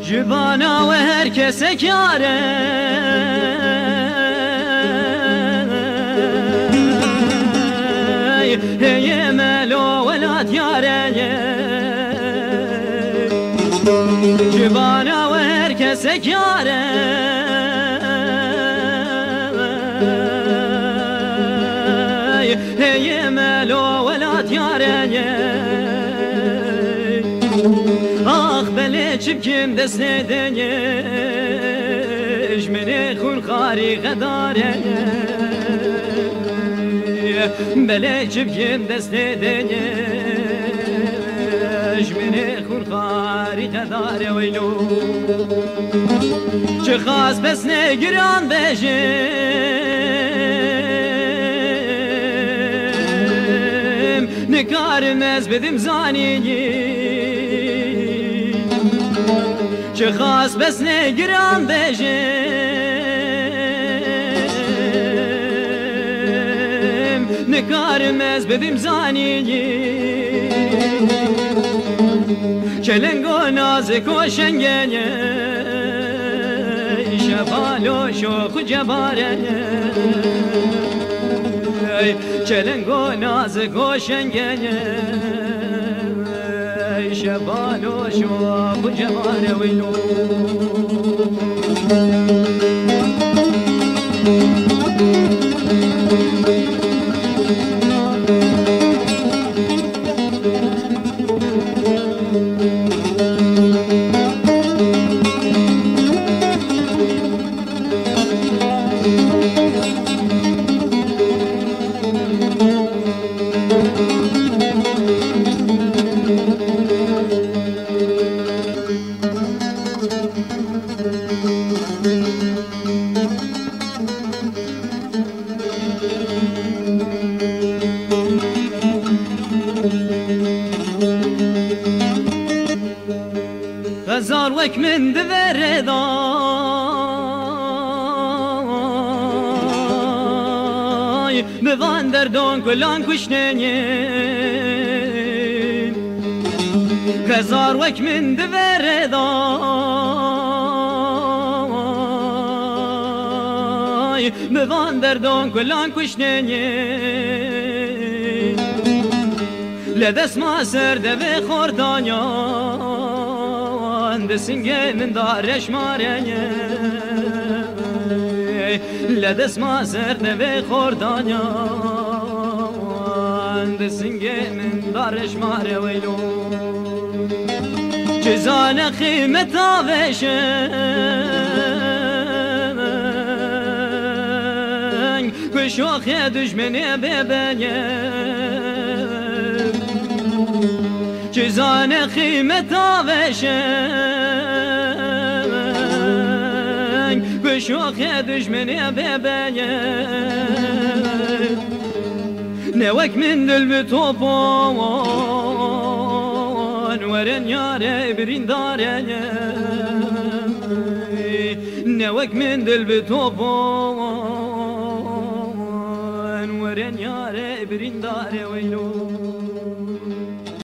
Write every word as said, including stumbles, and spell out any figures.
Ji bana we her kesek yar e, heye melo welat yar e. Ji bana we her kesek yar e, heye melo welat yar e. Ax belê çi bikim destê dengê, ji min ê xûn xarî xedar e. Belê çi bikim destê dengê, ji min ê xûn xarî xedar e weylo. Çi xas bes ne giran bêjim, nikarim ez bidim zanî. Çi xas bes ne giran bêjim, nikarim ez bidim zanî. Çelengo nazik û şengê, şefalo şox û cebare. Çelengo nazik û şengê, şefalo şox û cebare weylo. Xezal wek min di verê da, bi van derdon kulan kuştên. Xezal wek min di verê da, bi van derdon kulan kuştên. Li destma ser devê xordayan, di singê min da reşmare. Li destma ser devê xordayan, di singê min da reşmare weylo. Çi zane qîmeta vêşin, ku şoxê dijminê bêbeye. Çi zane qîmeta vêşin, ku şoxê dijminê bêbeye. Ne wek min dil bi topan, werin yare birîndare. Ne wek min dil bi topan, werin yare birîndare weylo.